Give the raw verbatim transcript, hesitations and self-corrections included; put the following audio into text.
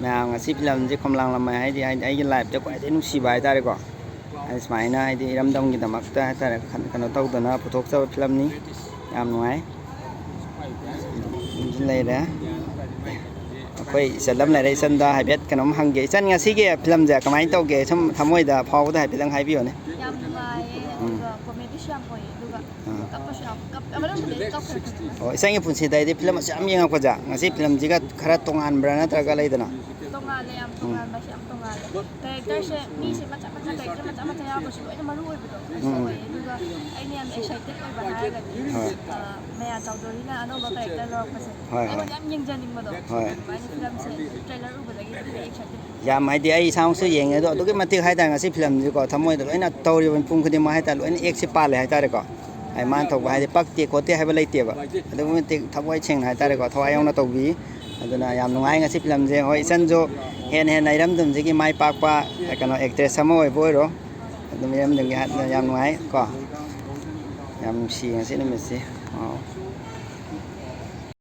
ꯃꯌꯥꯝ, ꯉꯁꯤ ꯐꯤꯂꯝꯁꯦ ꯈꯣꯝꯂꯥꯡ ꯂꯃꯥꯏ ꯍꯥꯏꯗꯤ, ꯍꯥꯏꯗꯤ ꯑꯩꯒꯤ ꯂꯥꯏꯐꯇ ꯈ꯭ꯋꯥꯏꯗꯒꯤ ꯅꯨꯡꯁꯤꯕ ꯍꯥꯏꯇꯥꯔꯦꯀꯣ꯫ ꯑꯩ ꯁꯨꯃꯥꯏꯅ ꯍꯥꯏꯗꯤ ꯏꯔꯝꯗꯝꯒꯤꯗꯃꯛꯇ ꯍꯥꯏꯇꯥꯔꯦ, ꯈꯟ- ꯀꯩꯅꯣ ꯇꯧꯗꯅ ꯄꯨꯊꯣꯛꯆꯕ ꯐꯤꯂꯝꯅꯤ꯫ ꯌꯥꯝ ꯅꯨꯡꯉꯥꯏ꯫ ꯁꯤ ꯂꯩꯔꯦ꯫ ꯑꯩꯈꯣꯏ ꯏꯆꯜ ꯑꯃ ꯂꯩꯔꯦ꯫ ꯏꯆꯟꯗ ꯍꯥꯏꯐꯦꯠ ꯀꯩꯅꯣꯝ ꯍꯪꯒꯦ꯫ ꯏꯆꯟ, ꯉꯁꯤꯒꯤ ꯐꯤꯂꯝꯁꯦ ꯀꯃꯥꯏꯅ ꯇꯧꯒꯦ? ꯁꯨꯝ ꯊꯃꯣꯏꯗ ꯐꯥꯎꯕꯗ ꯍꯥꯏꯐꯦꯠꯇꯪ ꯍꯥꯏꯕꯤꯌꯣꯅꯦ꯫ ꯌꯥꯝ ꯅꯨꯡꯉꯥꯏꯌꯦ, ꯎꯝ꯫ ꯑꯗꯨꯒ ꯀꯣꯃꯦꯗꯤꯁꯨ ꯌꯥꯝ ꯑꯣꯏꯌꯦ, ꯑꯗꯨꯒ ꯑꯥ꯫ ꯀꯞꯄꯁꯨ ꯌꯥꯝ ꯀꯞ-, ꯑꯃꯔꯣꯝꯗꯗꯤ ꯀꯞꯈ꯭ꯔꯦ꯫ ꯑꯣ, ꯏꯆꯟꯒꯤ ꯄꯨꯟꯁꯤꯗ ꯍꯥꯏꯗꯤ ꯐꯤꯂꯝ ꯑꯁꯨꯛ ꯌꯥꯝ ꯌꯦꯡꯉꯛꯄꯁꯦ, ꯉꯁꯤ ꯐꯤꯂꯝꯁꯤꯒ ꯈꯔ ꯇꯣꯉꯥꯟꯕ꯭ꯔꯥ, ꯅꯠꯇ꯭ꯔꯒ ꯂꯩꯗꯅ? ꯇꯣꯉꯥꯜꯂꯦ, ꯌꯥꯝ ꯎꯝ꯫ ꯇꯣꯉꯥꯟꯕꯁꯦ ꯌꯥꯝ ꯇꯣꯉꯥꯜꯂꯦ꯫ ꯀꯦꯔꯦꯛꯇꯔꯁꯦ, ꯎꯝ꯫ ꯃꯤꯁꯦ ꯃꯆꯥ ꯃꯆꯥ, ꯀꯦꯔꯦꯛꯇꯔ ꯃꯆꯥ ꯃꯆꯥ ꯌꯥꯎꯔꯒꯁꯨ ꯂꯣꯏꯅ ꯃꯔꯨ ꯑꯣꯏꯕꯗꯣ ꯑꯗꯨ ꯎꯝ꯫ ꯑꯣꯏꯌꯦ꯫ ꯑꯗꯨꯒ ꯑꯩꯅ ꯌꯥꯝ ꯑꯦꯛꯁꯥꯏꯇꯦꯠ ꯑꯣꯏꯕ ꯍꯥꯏꯔꯒꯗꯤ, ꯍꯣꯏ꯫ ꯑ, ꯃꯌꯥ ꯆꯧꯙꯨꯔꯤꯅ ꯑꯅꯧꯕ ꯀꯦꯔꯦꯛꯇꯔ ꯂꯧꯔꯛꯄꯁꯦ ꯍꯣꯏ, ꯍꯣꯏ꯫ ꯑꯩꯉꯣꯟꯗ ꯌꯥꯝ ꯌꯦꯡꯖꯅꯤꯡꯕꯗꯣ꯫ ꯍꯣꯏ꯫ ꯑꯗꯨꯃꯥꯏꯅ ꯐꯤꯂꯝꯁꯦ ꯇ꯭ꯔꯦꯂꯔ ꯎꯕꯗꯒꯤ ꯑꯗꯨꯝ ꯑꯦꯛꯁꯥꯏꯇꯦꯠ꯫ ꯌꯥꯝ ꯍꯥꯏꯗꯤ ꯑꯩ ꯏꯁꯥꯃꯛꯁꯨ ꯌꯦꯡꯉꯦ ꯑꯗꯣ, ꯑꯗꯨꯛꯀꯤ ꯃꯇꯤꯛ ꯍꯥꯏꯇꯥꯔꯦ ꯉꯁꯤ ꯐꯤꯂꯝꯁꯤꯀꯣ, ꯊꯃꯣꯏꯗ ꯂꯣꯏꯅ ꯇꯧꯔꯤꯕ ꯃꯤꯄꯨꯝ ꯈꯨꯗꯤꯡꯃꯛ ꯍꯥꯏꯇꯥꯔꯦ, ꯂꯣꯏꯅ ꯑꯦꯛꯁꯦ ꯄꯥꯜꯂꯦ ꯍꯥꯏꯇꯥꯔꯦꯀꯣ꯫ ꯑꯩ ꯃꯥꯅ ꯊꯣꯛꯄ ꯍꯥꯏꯗꯤ ꯄꯛꯇꯦ ꯈꯣꯠꯇꯦ ꯍꯥꯏꯕ ꯂꯩꯇꯦꯕ꯫ ꯑꯗꯨꯛꯀꯤ ꯃꯇꯤꯛ ꯊꯋꯥꯏ ꯁꯦꯡꯅ ꯍꯥꯏꯇꯥꯔꯦꯀꯣ, ꯊꯋꯥꯏ ꯌꯥꯎꯅ ꯇꯧꯕꯤ꯫ ꯑꯗꯨꯅ ꯌꯥꯝ ꯅꯨꯡꯉꯥꯏ ꯉꯁꯤ ꯐꯤꯂꯝꯁꯦ꯫ ꯍꯣꯏ, ꯏꯆꯟꯁꯨ ꯍꯦꯟꯅ ꯍꯦꯟꯅ ꯏꯔꯝꯗꯝꯁꯤꯒꯤ ꯃꯥꯏ ꯄꯥꯛꯄ, ꯀꯩꯅꯣ, ꯑꯦꯛꯇ꯭ꯔꯦꯁ ꯑꯃ ꯑꯣꯏꯕ ꯑꯣꯏꯔꯣ꯫ ꯑꯗꯨꯝ ꯏꯔꯝꯗꯝꯒꯤ ꯍꯥꯏꯗꯅ ꯌꯥꯝ ꯅꯨꯡꯉꯥꯏ ꯀꯣ꯫ ꯌꯥꯝ ꯅꯨꯡꯁꯤ ꯉꯁꯤ ꯅꯨꯃꯤꯠꯁꯤ꯫ ꯑꯣ꯫